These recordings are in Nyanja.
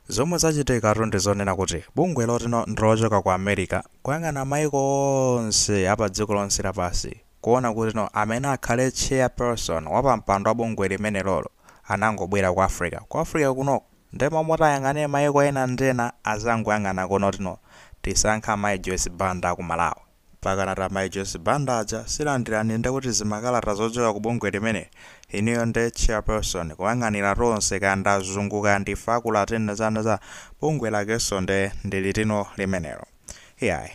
Zomwe zachitikatu ndi zonena kuti bungwe lotino ndilochoka ku America, kuyang'ana maiko onse apa dziko lonse lapansi, kuona kuti no amene akhale chairperson wapampando wa bungwe limene lolo anangobwera ku Africa, ku Africa kunoko. Ndemo motayang'ane maiko ena ndi ena azangoyang'ana kuno tino tisankha Mayi Joyce Banda ku Malawi. Pakanata Mayi Joyce Banda aja silandirani ndekuti zimakalata zochoka ku bungwe limene iniyo ndi chairperson kuyang'anira tonse, kaya azungu kaya ndife aku Latin zana za bungwe lakenso nde ndilitino limenelo. Iyayi,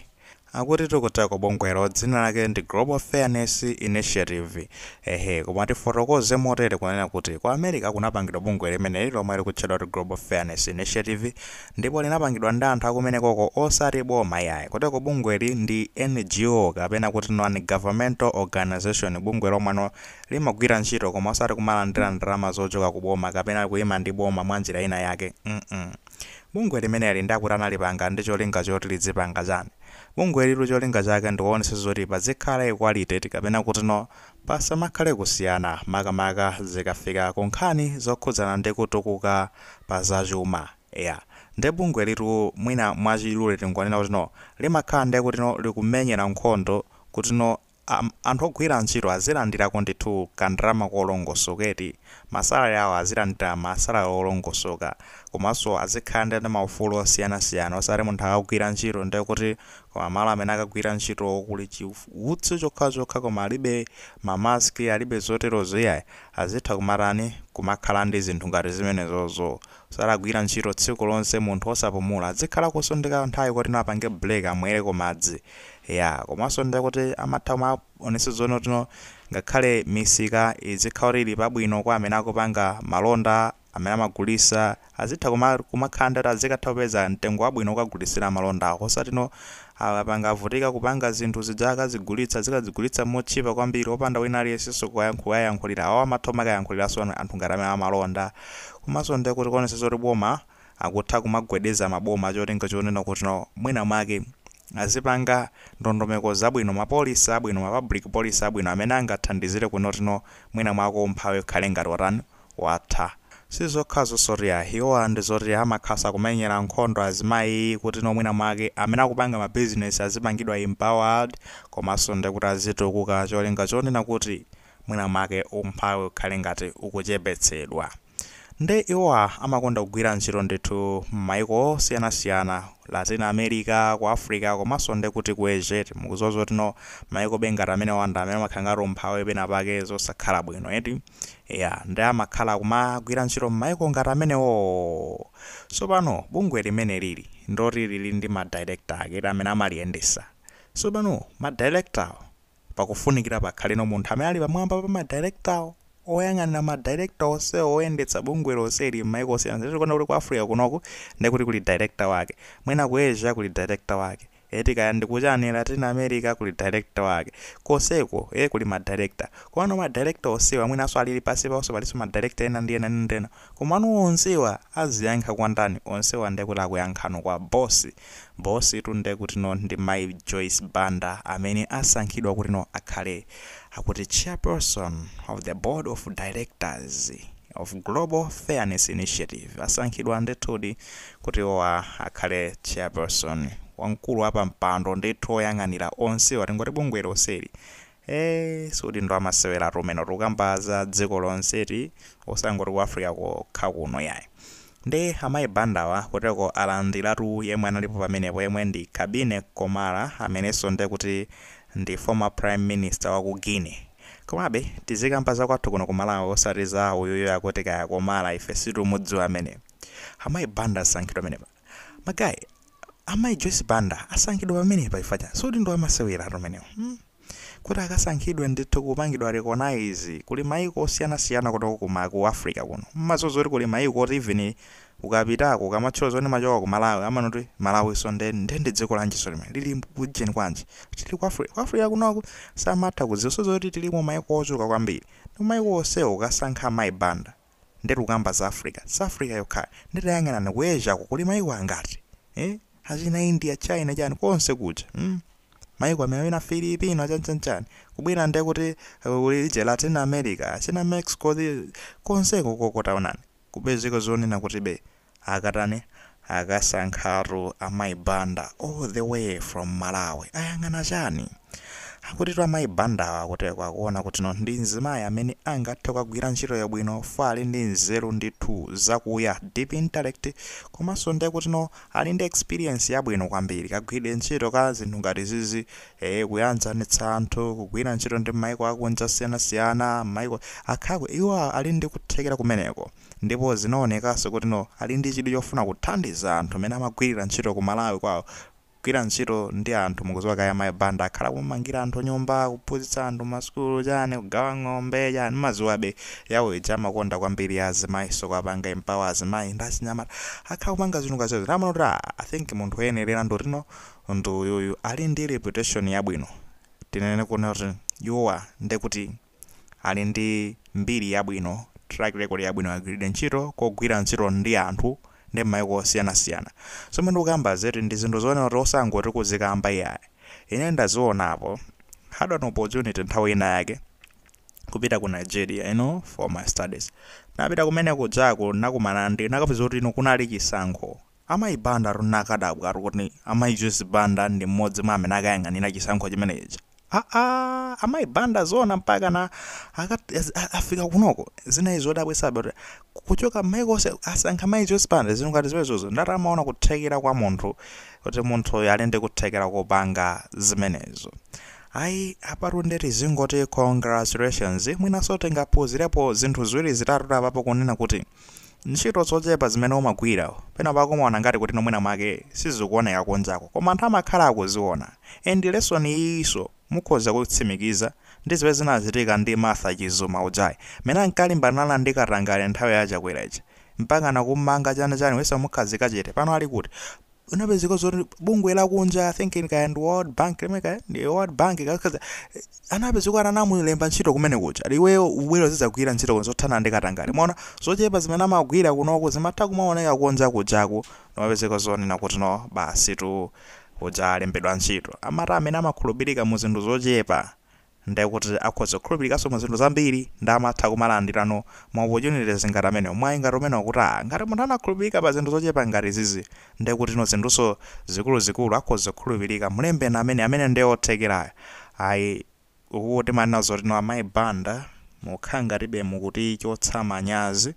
akuti tikuteko bungwelo dzina lake ndi Global Fairness Initiative. Ehe, koma tifotokoze motere kunena kuti ku America kunapangidwa bungwe limeneli lomwe likutchedwa kuti Global Fairness Initiative, ndipo linapangidwa ndi anthu akumenekoko, osati boma iyayi. Kuteko bungweli ndi NGO kapena kuti non governmental organization, bungwe lomweno limagwira ntchito koma osati kumalandira ndalama zochoka ku boma kapena kuyima ndi boma mwa njira ina yake. Bungwe limeneli ndakuti analipanga ndi cholinga choti lidzipanga chani? Bungwe lilu cholinga chake ndikuonetsa zoti pazikhala equality kapena kuti no pasamakhale kusiyana, makamaka zikafika ku nkhani zokhudzana ndi kutukuka pa zachuma. Ya, ndi bungwe litu mwina mwachidule tingonena kuti no limakhala ndi kuti no likumenyera nkhondo kuti no anthu ogwira ntchito azilandirako ndithu kandalama kolongosoketi, ma salary awo azilandira ma salary olongosoka, komanso azikhala ndi maufulu osiyanasiyana, osati munthu akagwira ntchito ndiye kuti koma malo amene akagwira ntchito kuli chiutsi chokhachokha koma alibe ma mask, alibe zoterozo. Iyayi, azitha kumatani, kumakhala ndi zinthu ngati zimenezozo. Salagwira ntchito tsiku lonse munthu osapumula, azikhala kusondeka nthawi kuti no apange break, amwereko madzi. Ya, komanso ndiye kuti amatha kumaonetsa zono tino ngakhale misika izikhala kuti ili pabwino kwa amene akupanga malonda, amene amagulisa azitha kumakhala ndati azikatha kupeza mtengo wabwino kukagulisira malonda awo, osati no akapanga avutika kupanga zinthu zija akazigulitsa, zikazigulitsa motchipa kwambiri opanda wina aliyensenso kuwayankhulira. Awo amatha kumakayankhuliranso anthu ngati amene amalonda. Komanso ndiye kuti kuonetsa zoti boma akutha kumagwedeza maboma, cholinga chonena kuti no mwina mwake azipanga ndondomeko zabwino, ma policy abwino, ma public policy abwino amene angathandizire kunotino mwina mwako umphawi ukhale ngati watani, watha. Sizokhazo sotiya, iwowa ndi zoti amakhasa kumenyera nkhondo azimayi kuti no mwina mwake amene akupanga mabizinesi azipangidwa empowered, komanso ndi kuti azitukuka, cholinga chonena kuti mwina mwake umphawi ukhale ngati ukuchepetsedwa. Nde iwowa amakonda kugwira ntchito ndithu m'maiko osiyanasiyana, Latin America, ku Africa, komanso ndi kuti ku Asia. Mukudziwa zoti no maiko bengati amene wanda amene amakhala ngati umphawi pena pake zosakhala bwino eti. Ya, ndi amakhala kumagwira ntchito m'maiko ngati amenewo. Tsopano bungwe limene lili ndoti lili ndi ma director ake amene amaliyendesa. Tsopano ma director pakufunikira pakhaleno munthu amene ali pamwamba pa ma director, oyang'anira ma director onse, oyendetsa bungwe lonseli m'maiko osiyana. Tikuona kuti ku Africa kunoku ndikuti kuli director wake, mwina ku Asia kuli director wake eti, kaya ndikuchani, Latin America kuli director wake, konseko kuli ma director. Komano ma director onsewa mwinanso alili pasi pawonso palinso ma director ena ndi ena ndi ena, komano onsewa aziyankha kwa ndani? Onsewa ndekuti akuyankhano kwa boss. Boss tu ndekuti no ndi Mai Joyce Banda amene asankhidwa kuti no akhale akuti chairperson of the board of directors of Global Fairness Initiative. Asankhidwa ndithudi kuti owa akhale chairperson, wamkulu wa pampando ndithu oyang'anira onsewa, tingoti bungwe lonseli. Sikuti ndo amasewera tumene tikukamba za dziko lonseti, osangoti ku Africa kokha kuno yayi. Ndi amayi Bandawa kuteko alandiratu yemwe analipo pamenepo, yemwe ndi Kabine Komara, amenenso ndiye kuti ndi former prime minister wa ku Guinea. Komabe tizikamba zakwathu kuno ku Malawi, osati za uyuyo akuti kaya Komara, ife situmudziwa amene. Amayi Banda asankhidwa pamenepa. Magayi, amayi Joyce Banda asankhidwa pamenepa ifacha sikuti ndo amasewera amenewo, Kuti akasankhidwe ndithu kupangidwa recognize, kuli maiko osiyanasiyana kutoko kuma ku Africa kuno, mmazozo kuti kuli maiko oti even ukapitako ukamatchula zoti machoka ku Malawi amanoti Malawiso nde ndi dziko lanjiso limene lili kujeni kwanji, tili ku Africa, ku Africa kunoku samatha kudziwa so zoti tilimo maiko ochuluka kwambiri. Ndi maiko onsewo ukasankha amayi Banda, ndetu kukamba za Africa, sa Africa yokha, nditayang'anani ku Asia ko kuli maiko angati, eh? Achina India, China, chani konse kuja, Maiko amene amene Filipino, chanchanchani, kubwera ndiye kuti kuli ije Latin America, achina Mexico, konseko koko taonani kupezeka zonena kuti be Akatani? Akasankhatu amayi Banda all the way from Malawi. Ayang'ana chani? Akutitu amayi Bandawa akuti akuona kuti no, ndi mzimayi amene angathe kukagwira ntchito yabwino, fa ali ndi nzeru ndithu zakuya, deep intellect, komanso ndiye kuti no, ali ndi experience yabwino kwambiri kagwire ntchito ka zinthu ngati zizi, kuyanjanitsa anthu, kugwira ntchito ndi maiko akunja siyanasiyana, maiko akhako iwo ali ndi kuthekera kumeneko. Ndipo zinaonekanso kuti no, ali ndi chidwi chofuna kuthandiza anthu amene amagwirira ntchito ku Malawi kwawo, kugwira ntchito ndi anthu. Mukudziwa kaya, mayi Banda akhala kumangira anthu nyumba, kuphunzitsa anthu masukulu, chani, kugawa ng'ombe, chani, maziwabe yawo ija amakonda kwambiri ya azimayi, so kupanga empower azimayi ndi achinyamata, akhala kupanga zinthu ngazizo. Ndamana kuti I think munthu woyenerera ndotino ndi uyuyu, ali ndi reputation yabwino. Tinene kuna kuti iwowa ndekuti ali ndi mbiri yabwino, track record yabwino, agwirire ntchito kogwira ntchito ndi anthu ndi maiko osiyanasiyana. So mene ndikukamba zeti ndi zinthu zoonera kuti osangoti kuzikamba iyayi, ine ndazionapo. Had an opportunity nthawi ina yake kupita ku Nigeria for my studies. Napita kumene kujako, nakumana ndi, nakapeza kuti ino kunali chisankho. Amayi Banda runakadabwa kuti amayi Joyce Banda ndi mmodzi mwa amene akayang'anira chisankho chimenechi. Aa, amayi Banda zona mpaka na afika kunoko? Zinayi zodabwitsabe kuti kuchoka maiko onse asankha mayi Joyce Banda. Zinthu ngati zimenezozo ndati amaona kuthekera kwa munthu, kuti munthu ali ndi kuthekera kopanga zimenezo. Ayi, apatu ndeti zingoti congratulations. Mwinanso tingaphunzirepo zinthu ziwiri zitatu apapo, kunena kuti ntchito zochepa zimene umagwira pena pako umaona ngati kuti nomwina mwake sizikuoneka kunjako, koma anthu amakhala akuziona. And lesson iyinso mukhoza kutsimikiza ndi zimene zinachitika ndi Martha Chizuma ujayi, mene ankalimbana ndi katangale nthawi ya Chakwera ija, mpaka nakumanga chani chani, wesa mukhazika chete. Pano ali kuti? Unapezeka zoti bungwe lakunja, I think kaya ndi World Bank limwe, kaya ndi World Bank, anapezeka anamulemba ntchito kumene kuja, iweyo ubwero zidzagwira ntchito zothana ndi katangale. Mwaona, zochepa zimene amagwira kunoko zimatha kumaoneka kunja kujaku, nomapezeka zonena kuti no, basi tu, uja alembedwa ntchito. Amati amene amakhulupirika mu zinthu zochepa ndekuti akhoza kukhulupirikanso mu zinthu zambiri, ndi amatha kumalandirano ma opportunities ngati amenewo, mwayi ngati umenewo, kuti ngati munthu anakhulupirika pa zinthu zochepa ngati zizi, ndekuti no, zinthuso zikuluzikulu akhoza kukhulupirika, mulembeni amene ndiye othekerayo. Ayi, ukuti manena zoti no, amayi Banda mukhala ngatibe mukutichotsa manyazi,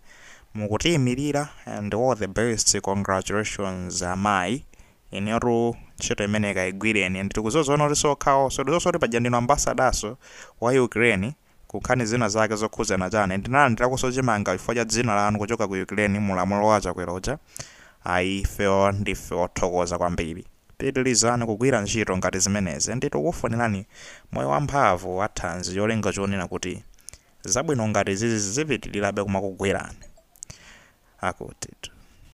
mukutiyimirira, and all the best. Congratulations amayi, inetu ntchito imene kayigwireni. Ndikuzozoona kuti sokhawo so ndizosoti paja ndinu ambassadorso wa Ukraine kunkhani zina zake zokhuzana chani. Ndinalandirakonso chimanga chifukwa cha dzina lanu kuchoka ku Ukraine mulamulo wa Chakwera uja. Ayi, ifewo ndife othokoza kwambiri. Pitirizani kugwira ntchito ngati zimenezi, ndikukufunirani moyo wamphamvu, wathanzi, cholinga chonena kuti zabwino ngati zizi zipitirirabe kumakugwerani. Akutitu